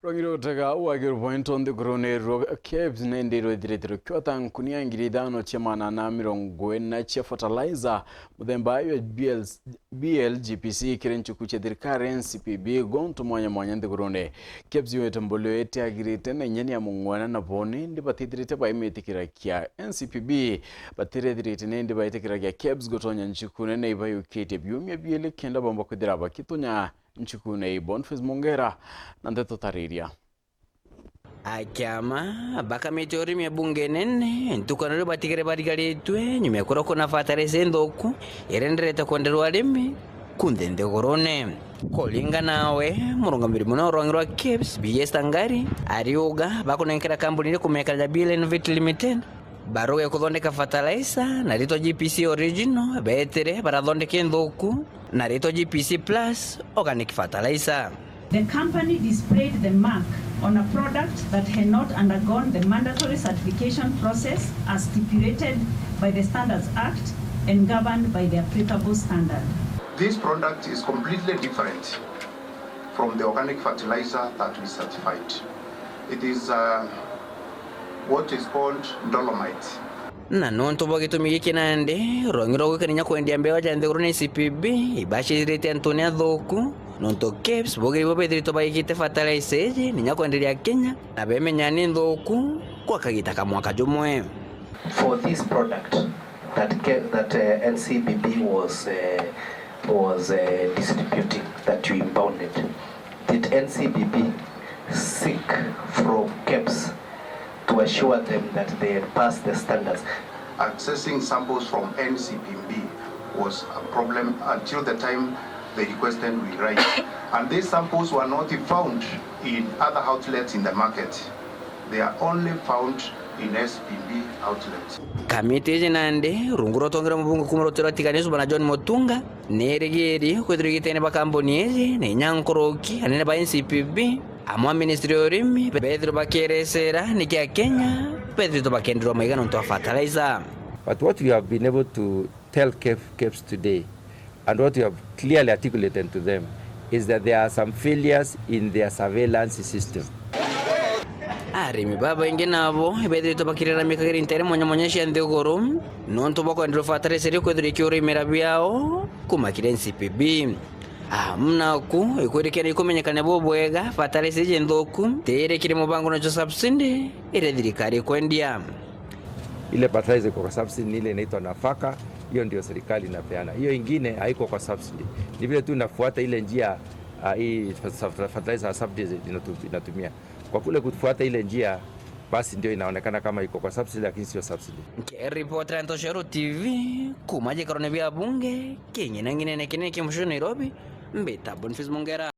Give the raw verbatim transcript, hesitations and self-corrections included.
Rwangi rwa gutega wagi rwa into nthigurune rwa KEBS nindi rwithirite rukiota nkunia ngiri ithano cia magana ana mirongo ina cia fertilizer muthemba jwa B L, B L G P C kiri nchuku cia thirikari N C P B gontu mwanya mwanya nthigurune. KEBS yugite mbulu itiagirite na inya ni ya mung'wana na bo nindi batithirite baimitikiria N C P B. Batirethirite nindi baitikiragia KEBS gutonya nchukune na ibayukitie biumia biili kenda bomba kwithira bakitunya nchukune ii. Boniface Mongera na ndeto tariria. Akiama bakamite urimi e bunge nene ntuku na riu batigere barigaritwe nyuma ya kuria kuna fertilizer inthuku irenderete kwenderwa arimi kunthe nthigurune. Kuringana nawe, murungamiri munene wa rwangi rwa KEBS, B S Tangari, ariuga bakunenkera kambuni iria kumekana ya B L Innovate Limited barua ya kuthondeka fertilizer na ritwa G P C original, betire barathondeka inthuku na ritwa G P C plus organic fertilizer. The company displayed the mark on a product that had not undergone the mandatory certification process as stipulated by the Standards Act and governed by the applicable standard. This product is completely different from the organic fertilizer that we certified. It is, uh, what is called dolomite. Na nontu bwa gitumi giki nandi, rwangi rwa gwikania kwendia mbewa ja nthiguru ni N C P B ibacirite antune athuku, nontu KEBS bugiri bo bethiritwe baigite fertilizer iji ninya kwenderia Kenya, na bemenya ni nthuku gwa kagita ka mwaka jumwe. For this product that ke-, that, uh, N C P B was, uh, was, uh, distributing, that you impounded, did N C P B seek from KEBS to assure them that they had passed the standards? Accessing samples from N C P B was a problem until the time they requested we write. And these samples were not found in other outlets in the market. They are only found in S P B outlets. Kamiti iji nandi, rungu rwa utongeria mubunge kuuma rutere rwa Tigania Zuba na John Mutunga, ni irigiri kwithirwa igitene ba kambuni iji na inya nkuruki anene ba N C P B amwe a ministry ya urimi bethirwe bakierecera niki Akenya bethiritwe bakenderwa maiga nontu wa fertilizer. But what we have been able to tell KEBS today, and what we have clearly articulated to them, is that there are some failures in their surveillance system. Arimi babaingi nabo ibethiritwe bakiriramika kiri ntere mwanya mwanya cia nthiguru nontu bwa kwenderwa fertilizer iria kwithirwa ikiurimira biao kuuma kiri N C P B. Amu naku ikwirikana ikumenyekana bubwega fertilizer iji nthuku tiiri kiri mubango nacio subsidy iria thirikari ikwendia. Ile fertilizer iko kwa subsidy ni ile inaitwa nafaka, hiyo ndio serikali inapeana. Hiyo ingine haiko kwa subsidy. Ni vile tu nafuata ile njia, ah, hii fertilizer subsidy inatu-, inatumia. Kwa kule kufuata ile njia, basi ndio inaonekana kama iko kwa subsidy, lakini sio subsidy. Nkiripotera Ntoshero T V, kuuma gikarone bia bunge, king'inang'inene kinene kia mucii Nairobi, mbita Boniface Mongera.